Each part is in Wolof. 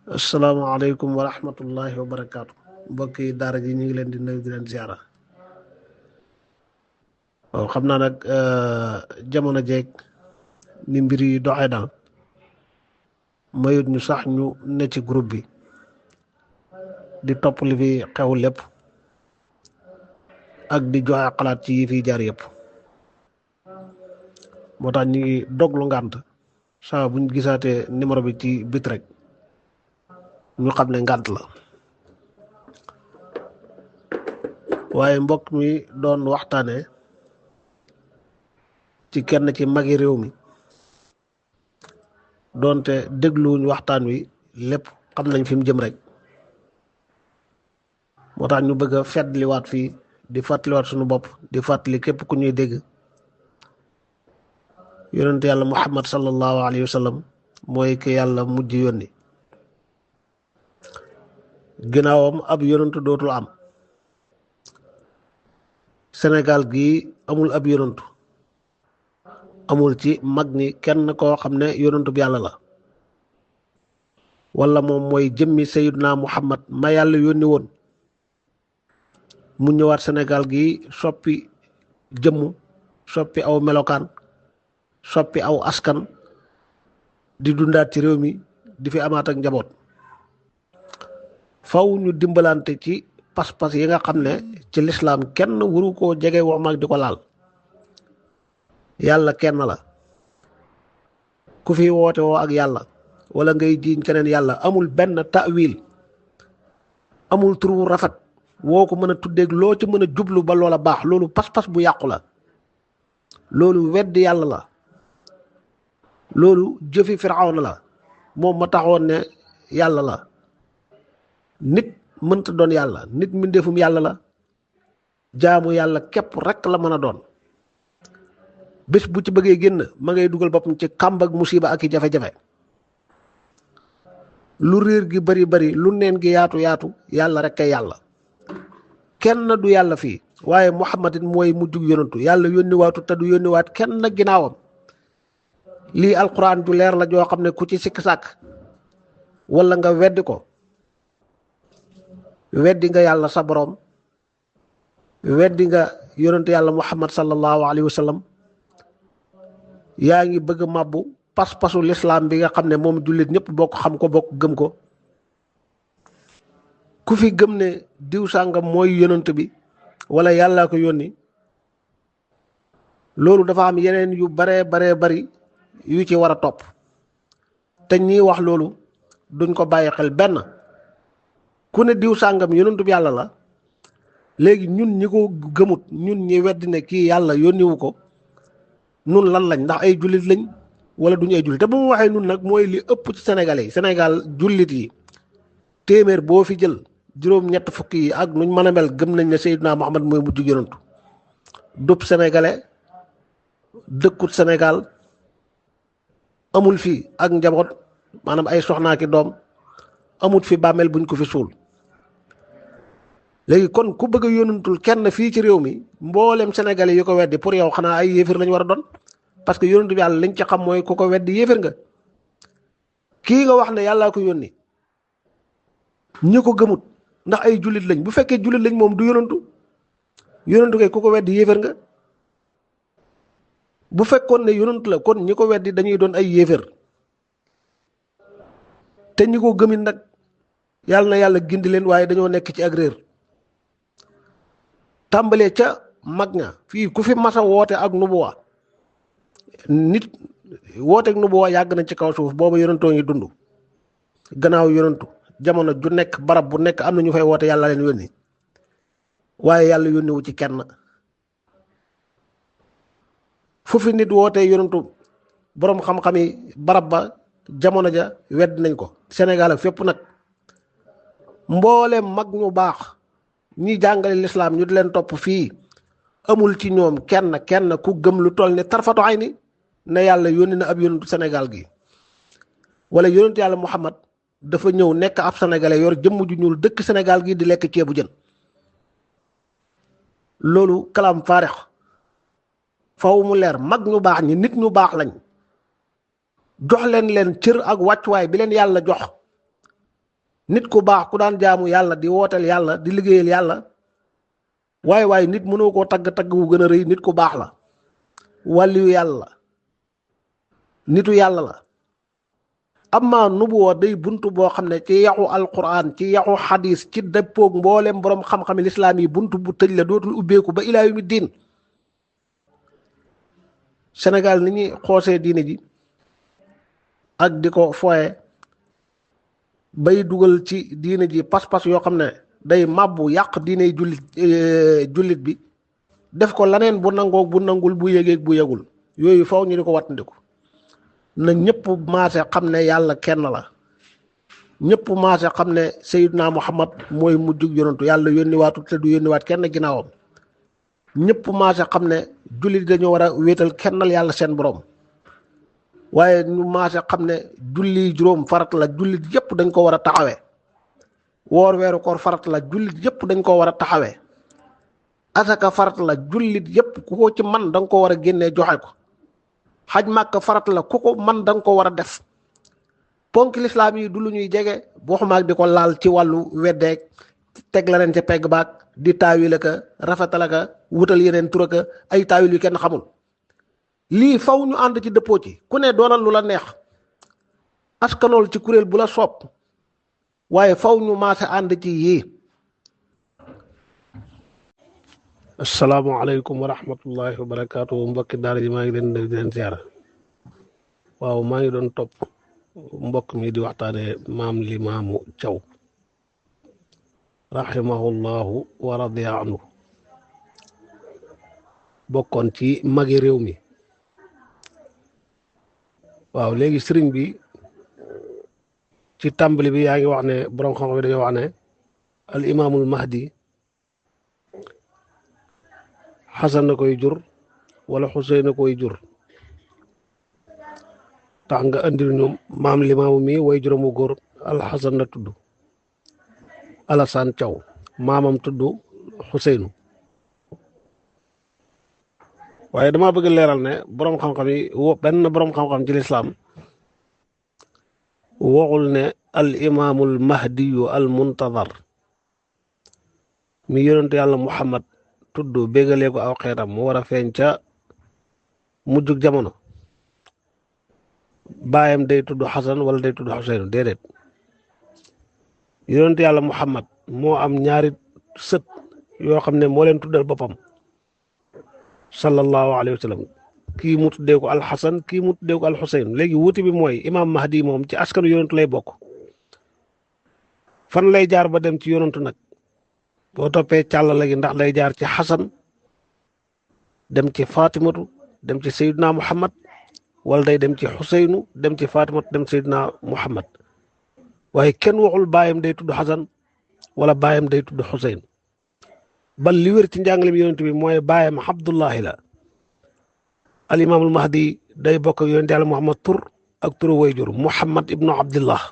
asalaamaaleykum wa rahmatullahi wa barakaatu mbokki daara ji ñu ngi leen di nuyu di leen ziara waaw xam naa nag jamono jeeg ni mbir yi doxee daal mayut ñu sax ñu ne ci groupe bi di topp li fi xew lépp ak di joxe xalaat ci yi fi jaar yëpp moo tax ñu ngi doglu ngànt saa buñ gisaatee numéro bi ci bit rek ñu xam ne ngànt la waaye mbokk mi doon waxtaane ci kenn ci magi réew mi doonte dégluwuñ waxtaan wi lépp xam nañ fi mu jëm rek moo tax ñu bëgg a feddliwaat fii di fàttaliwaat suñu bopp di fàttali képp ku ñuy dégg yonent yàlla muhammad sallallahu alayhi wa sallam mooy ki yàlla mujj yónni ginnaawam ab yonent dootul am Sénégal gii amul ab yonent amul ci mag ñi kenn koo xam ne yonentub yàlla la wala moom mooy jëmmi Seydina Muhammad ma yàlla yónni woon mu ñëwaat Sénégal gii soppi jëmm soppi aw melokaan soppi aw askan di dundaat ci réew mi di fi amaat ak njaboot faw ñu dimbalante ci pas-pas yi nga xam ne ci lislaam kenn waru koo jege wax mag di ko laal yàlla kenn la ku fi woote woo ak yàlla wala ngay jiiñ keneen yàlla amul benn ta'wil amul tur wu rafet woo ko mën a tuddeeg loo ci mën a jublu ba loola baax loolu pas-pas bu yàqu la loolu weddi yàlla la loolu jëfi firawna la moom ma taxoon ne yàlla la nit mënta doon yàlla nit mbindeefum yàlla la jaamu yàlla képp rekk la mën a doon bés bu ci bëggee génn ma ngay dugal boppam ci kàmb ak musiba ak i jafe-jafe lu réer gi bari bari lu neen gi yaatu yaatu yàlla rekk kay yàlla kenn du yàlla fii waaye muhammadin mooy mujjug yonantu yàlla yónni waatu te du yónni waat kenn ginnaawam lii alquran ju leer la joo xam ne ku ci sikk sàkk wala nga weddi ko weddi nga yàlla sa borom weddi nga yonent yàlla muhammad sallallahu alayhi wa sallam yaa ngi bëgg màbbu pas-pasu lislaam bi nga xam ne moom jullit ñëpp bokk xam ko bokk gëm ko ku fi gëm ne diw sàngam mooy yonent bi wala yàllaa ko yónni loolu dafa am yeneen yu baree bari yu ci war a topp te ñiy wax loolu duñ ko bàyyi xel benn ku ne diw sàngam yonentub yàlla la léegi ñun ñi ko gëmut ñun ñi weddi ne kii yàlla yónniwu ko nun lan lañ ndax ay jullit lañ wala duñu ay jullit te bu mu waxee nun nag mooy li ëpp ci Sénégalais yi Sénégal jullit yi téeméer boo fi jël juróom-ñett fukki yi ak nuñ mën a mel gëm nañ ne Seydina Muhammad mooy mujj yonentu dub sénégalais dëkkut Sénégal amul fii ak njaboot maanaam ay soxnaa ki doom amut fi bàmmeel buñ ko fi suul léegi kon ku bëgg a yónantul kenn fii ci réew mi mboolem sénégalais yi ko weddi pour yow xanaa ay yéefar lañ war a doon parce que yónantu bi yàlla liñ ci xam mooy ku ko weddi yéefar nga kii nga wax ne yàllaa ko yónni ñi ko gëmut ndax ay jullit lañ bu fekkee jullit lañ moom du yónantu kay ku ko weddi yéefar nga bu fekkoon ne yónantu la kon ñi ko weddi dañuy doon ay yéefar te ñi ko gëmit nag yàlla na yàlla gindi leen waaye dañoo nekk ci ak réer tàmbalee ca mag ña fii ku fi masa woote ak nubuwa nit woote ak nubuwa yàgg na ci kaw suuf booba yonantoo ngi dund gannaaw yonantu jamono ju nekk barab bu nekk am na ñu fay woote yàlla leen yónni waaye yàlla yónniwu ci kenn fu fi nit wootee yonantu boroom xam-xam yi barab ba jamono ja wedd nañ ko Sénégal ak fépp nag mboolem mag ñu baax ñi jàngale lislaam ñu di leen topp fii amul ci ñoom kenn ku gëm lu toll ne tarfatu ay ni ne yàlla yónni na ab yonentu Sénégal gi wala yonentu yàlla Muhammad dafa ñëw nekk ab sénégalais yor jëmm ju ñuul dëkk Sénégal gi di lekk ceebu jën loolu kalaam faarix faw mu leer mag ñu baax ñi nit ñu baax lañ jox leen cër ak wàccuwaay bi leen yàlla jox nit ku baax ku daan jaamu yàlla di wooteel yàlla di liggéeyal yàlla waaye nit mënoo koo tagg wu gën a rëy nit ku baax la wàlliyu yàlla nitu yàlla la. amma nubuwa day buntu boo xam ne ci yaxu alquran ci yaxu xadis ci dëppoog mboolem borom xam-xami lislaam yi buntu bu tëj la dootul ubbeeku ba ilaa yawmi diin. Sénégal ni ñuy xoosee diine ji ak di ko foye bay dugal ci diine ji pas-pas yoo xam ne day màbbu yàq diine jullit bi def ko laneen bu nangoog bu nangul bu yégeeg bu yegul yooyu faw ñu di ko wattandiku. na ñëpp maase xam ne yàlla kenn la, ñëpp maase xam ne Seydina Muhammad mooy mujjug yonantu yàlla yónni waatu te du yónni waat kenn ginnaawam. ñëpp maase xam ne jullit dañoo war a wéetal kennal yàlla seen borom waaye ñu maase xam ne julli juróom farat la jullit yëpp dañ ko war a taxawee. woor weeru koor farat la jullit yëpp dañ ko war a taxawee. asaka farat la jullit yëpp ku ko ci man da nga ko war a génnee joxe ko. xaj màkk farat la ku ko man da nga ko war a def. ponk lislaam yi du lu ñuy jege waxumaak di ko laal ci wàllu weddeeg teg la leen ca pegg baag di taawil ka rafetal ka wutal yeneen tura ka ay taawil yu kenn xamul. lii faw ñu ànd ci dëppoo ci ku ne doonal lu la neex askanool ci kuréel bu la soob waaye faw ñu maase ànd ci yii. asalaamaaleykum wa rahmatullahi wa barakaatu mbokki daara ji maa ngi leen di leen ziara. waaw maa ngi doon topp mbokk mi di waxtaane maam Limaamu Thiaw rahimahullahu wa radiya anhu bokkoon ci magi réew mi. waaw léegi sëriñ bi ci tàmbali bi yaa ngi wax ne borom xam-xam bi dañoo wax ne al imaamul mahdi xasan na koy jur wala xuseyn na koy jur tax nga andil ñu maam Limaamu mi way juróomu góor alxasan la tudd Alassane Thiaw maamam tudd xuseynu. waaye dama bëgg leeral ne boroom xam-xam yi benn boroom xam-xam ci lislaam waxul ne al imaamul mahdiyu al muntazar mi yonentu yàlla Muhammad tudd bégalee ko aw xeetam mu war a feeñ ca mujjug jamono baayam day tudd xasan wala day tudd xuseynu déedéet. yonentu yàlla Muhammad moo am ñaari sët yoo xam ne moo leen tuddal boppam sallallahu alayhi wa sallam kii mu tuddee ko alxasan kii mu tuddee ko alxuseyn. léegi wuti bi mooy imaam mahdi moom ci askanu yonentu lay bokk. fan lay jaar ba dem ci yonentu nag boo toppee càllala gi ndax day jaar ci xasan dem ci fatimatu dem ci sayyidina muhammad wala day dem ci xuseynu dem ci fatimatu dem sayyidina muhammad waaye kenn waxul baayam day tudd xasan wala baayam day tudd xuseyn. bal li wér ci njàngale bi yonent bi mooy baayam Abdullahi la. al imaamul mahdi day bokk ak yonent yàlla Muhammad tur ak turu wayjur Muhammad ibnu Abdillah.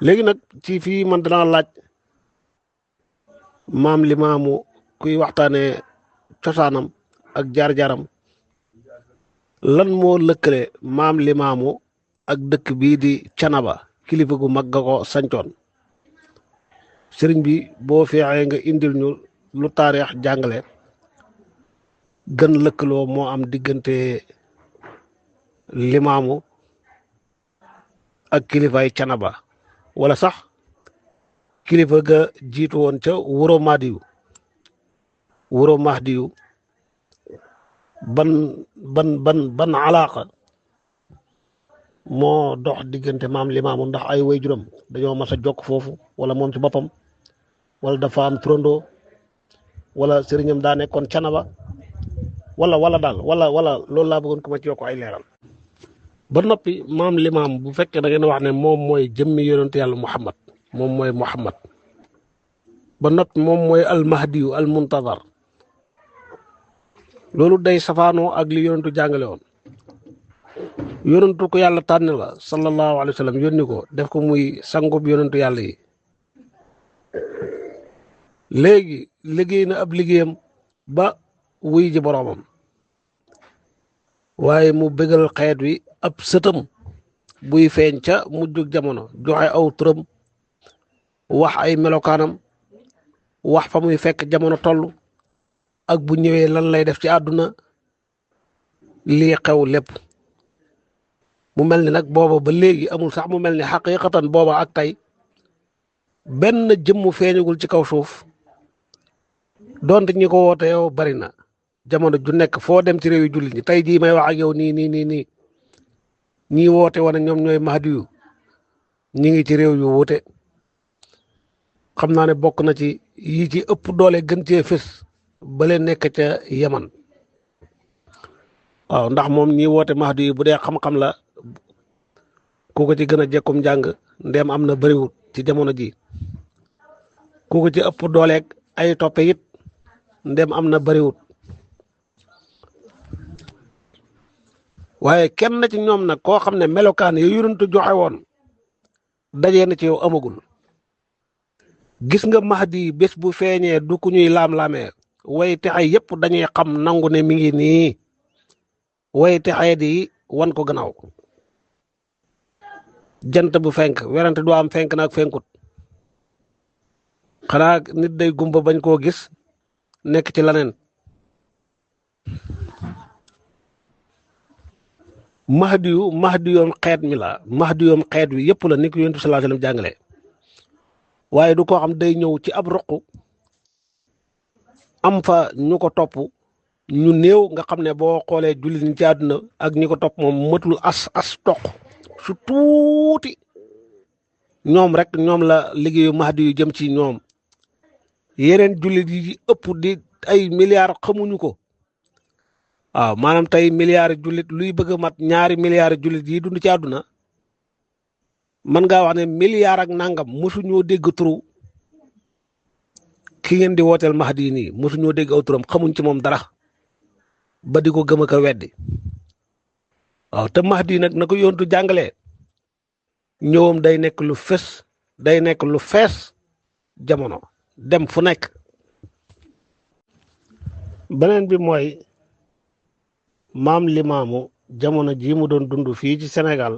léegi nag ci fii man danaa laaj maam Limaamu kuy waxtaanee cosaanam ak jaar-jaaram lan moo lëkkale maam Limaamu ak dëkk bii di Canaba kilifa gu mag ga ko sancoon. sëriñ bi boo feexee nga indil ñu lu taarix jàngale gën lëkkaloo moo am diggante Limaamu ak kilifaay Canaba wala sax kilifa ga jiitu woon ca Wuro Mahdiyu ban alaaqa moo dox diggante maam Limaamu ndax ay waajuram dañoo mas a jokk foofu wala moom ci boppam wala dafa am turandoo wala sëriñam daa nekkoon Canaba wala daal wala loolu laa bëggoon ko ma ci yokk ay leeral. ba noppi maam Limaam bu fekkee da ngeen wax ne moom mooy jëmmi yonentu yàlla Muhammad moom mooy Muhammad ba noppi moom mooy al mahdiyu al muntazar loolu day safaanoo ak li yonentu jàngale woon. yonentu ko yàlla tànn la sallallahu alayhi wa sallam yónni ko def ko muy sangub yonentu yàlla yi. léegi liggéey na ab liggéeyam ba wuy ji boroomam waaye mu bégal xeet wi ab sëtam buy feeñ ca mujjug jamono joxe aw turam wax ay melokaanam wax fa muy fekk jamono toll ak bu ñëwee lan lay def ci àdduna lii xew lépp mu mel ni nag booba ba léegi amul sax mu mel ni xaqiqatan booba ak tey benn jëmm feeñagul ci kaw suuf donte ñi ko woote yow bari na jamono ju nekk foo dem ci réew yi jullit ñi tey jii may wax ak yow nii ñii woote wane ñoom ñooy mahdi yu ñi ngi ci réew yu wuute xam naa ne bokk na ci yi ci ëpp doole gën cee fës ba leen nekk ca Yaman waaw ndax moom ñi woote mahdi yu bu dee xam-xam la ku ko ci gën a jekkum njàng ndem am na bëriwut ci jamono ji ku ko ci ëpp dooleeg ay toppe it ndem am na bëriwut waaye kenn ci ñoom nag koo xam ne melokaan yu yonent joxe woon dajee na ci yow amagul gis nga mahdi bés bu feeñee du ku ñuy laam-laamee way texe yépp dañuy xam nangu ne mi ngi nii way texe di wan ko gannaaw jant bu fenk werante du am fenk naag fenkut xanaa nit day gumba bañ koo gis nekk ci laneen mahdi yoom xeet mi la mahdi yoom xeet wi yëpp la ni ko yonent bi sallallahu alayhi wasallam jàngale waaye du koo xam day ñëw ci ab roq am fa ñu ko topp ñu néew nga xam ne boo xoolee jullit ñi ci àdduna ak ñi ko topp moom matul as toq su tuuti ñoom rek ñoom la liggéeyu mahdi yu jëm ci ñoom yeneen jullit yi ëpp di ay milliards xamuñu ko waaw maanaam tey milliards jullit luy bëgg a mat ñaari milliards jullit yi dund ci àdduna mën ngaa wax ne milliards ak nangam mosuñoo dégg turu ki ngeen di wooteel mahdi yi nii mosuñoo dégg aw turam xamuñ ci moom dara ba di ko gëm a ko weddi waaw te mahdi nag na ko yontu jàngalee ñëwam day nekk lu fës day nekk lu fees jamono dem fu nekk beneen bi mooy maam limaamu jamono ji mu doon dund fii ci Sénégal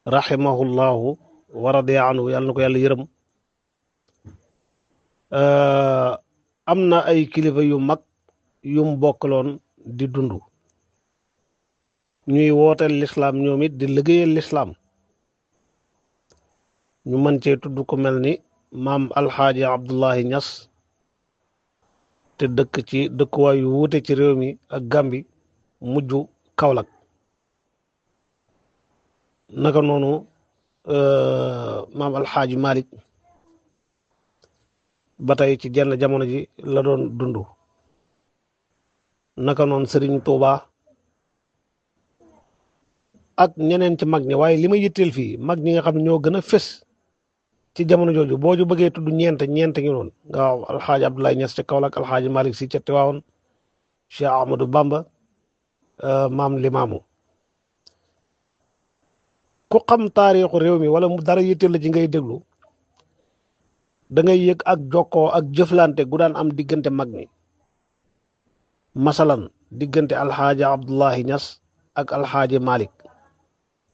rahimahullahu wa radiya anhu yàlla na ko yàlla yërëm am na ay kilifa yu mag yum bokkaloon di dund ñuy wooteel lislaam ñoom it di liggéeyal lislaam ñu mën cee tudd ko mel ni maam alxaaji Abdullahi Ñas te dëkk ci dëkkuwaay yu wuute ci réew mi ak Gambi mujj Kaolack naka noonu maam alxaaji Malik ba tey ci jenn jamono ji la doon dund naka noonu Sëriñ Tuuba ak ñeneen ci mag ñi waaye li ma yitteel fii mag ñi nga xam ne ñoo gën a fës ci jamono jooju boo ju bëggee tudd ñeent ngi noonu nga waaw alxaaji Abdoulaye Niass ca Kaolack alxaaji Malick Si ca Tiwaawoon Cheikh Ahmadou Bamba maam Limaamu ku xam taarixu réew mi wala mu dara yitteel la ci ngay déglu da ngay yëg ak jokkoo ak jëflante gu daan am diggante mag ñi masalan diggante alxaaji Abdoulaye Niass ak alxaaji Malick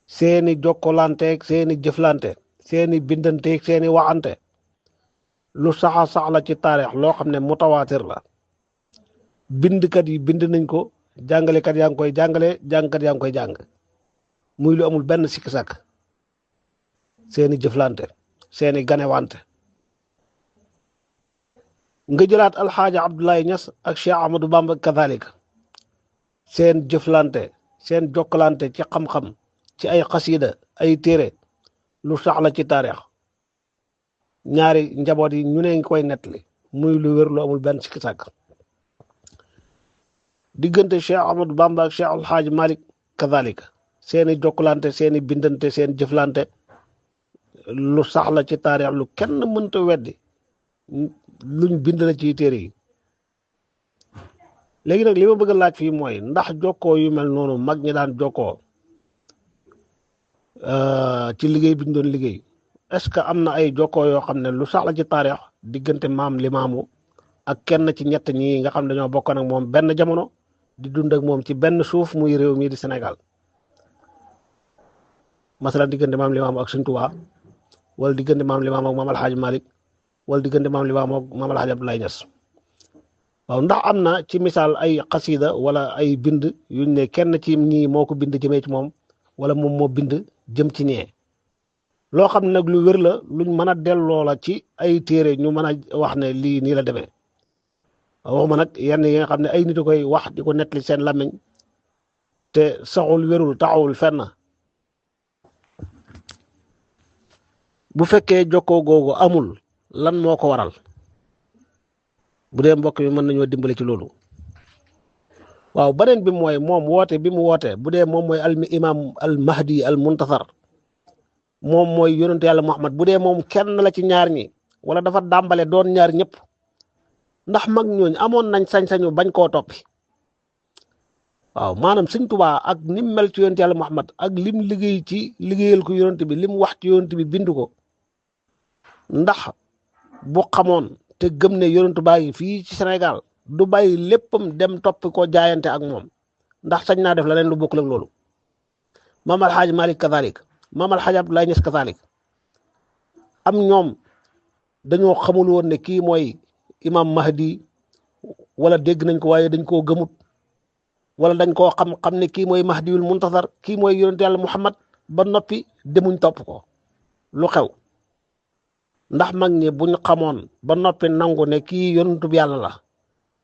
seeni jokkolanteeg seeni jëflante seeni bindanteeg seeni waxante lu saxa sax la ci taarix loo xam ne mutawaatir la bindkat yi bind nañ ko jàngalekat yaa ngi koy jàngale jàngkat yaa ngi koy jàng muy lu amul benn sikki sàkk seeni jëflante seeni ganewante nga jëlaat alxaaja Abdoulaye Niass ak Cheikh Ahmadou Bamba kadhalika seen jëflante seen jokkalante ci xam-xam ci ay xasida ay téere lu saxla ci taarix ñaari njaboot yi ñu ne ngi koy nettali muy lu wér lu amul benn sikki sàkk diggante Cheikh Ahmadou Bamba ak Cheikh alxaaji Malik kadhalika seeni jokkalante seeni bindante seen jëflante lu saxla ci taarix lu kenn mënta weddi luñ bind la ci téere yi léegi nag li ma bëgg a laaj fii mooy ndax jokkoo yu mel noonu mag ñi daan jokkoo ci liggéey bi ñu doon liggéey est-ce que am na ay jokkoo yoo xam ne lu sax la ci taarix diggante maam Limaamu ak kenn ci ñett ñi nga xam ne dañoo bokkoon ak moom benn jamono di dund ak moom ci benn suuf muy réew mii di Sénégal masalan diggante maam Limaam ak Sëñ Tuubaa wala diggante maam Limaam ak maam Alxaaji Malik wala diggante maam Limaam ak maam Alxaaji Abdoulaye Niass waaw ndax am na ci misaal ay xasida wala ay bind yuñ ne kenn ci ñii moo ko bind jëmee ci moom wala moom moo bind jëm ci ñee loo xam ne nag lu wér la luñ mën a delloo la ci ay téere ñu mën a wax ne lii nii la demee waxuma nag yenn yi nga xam ne ay nit a koy wax di ko nettali seen làmmiñ te saxul wérul taxawul fenn bu fekkee jokkoo googu amul lan moo ko waral bu dee mbokk mi mën nañoo dimbale ci loolu waaw beneen bi mooy moom woote bi mu woote bu dee moom mooy al imam al mahdi al muntasar moom mooy yonentu yàlla Muhammad bu dee moom kenn la ci ñaar ñi wala dafa dàmbale doon ñaar ñëpp ndax mag ñooñu amoon nañ sañ-sañu bañ koo toppi waaw maanaam Sëñ Tuubaa ak nim mel ci yonent yàlla Muhammad ak lim liggéey ci liggéeyal ko yonent bi lim wax ci yonent bi bind ko ndax bu xamoon te gëm ne yonent baa ngi fii ci Sénégal du bàyyi léppam dem toppi ko jaayante ak moom ndax sañ naa def leneen lu bokkul ak loolu maam Alxaaji Malik kazalik maam Alxaaji Abdoulaye Niass kazalik am ñoom dañoo xamul woon ne kii mooy imam Mahdi wala dégg nañ ko waaye dañ koo gëmut wala dañ koo xam ne kii mooy Mahdiul Muntasar kii mooy yonent yàlla Muhammad ba noppi demuñ topp ko lu xew ndax mag ñi buñ xamoon ba noppi nangu ne kii yonentub yàlla la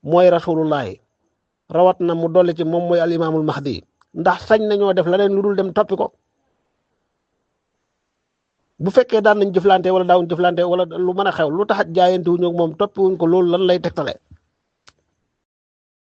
mooy rasulullahi rawat na mu dolli ci moom mooy al imaamul Mahdi ndax sañ nañoo def leneen lu dul dem toppi ko bu fekkee daan nañ jëflante wala daawuñ jëflante wala lu mën a xew lu tax jaayante wuñu ak moom toppi wuñ ko loolu lan lay tegtale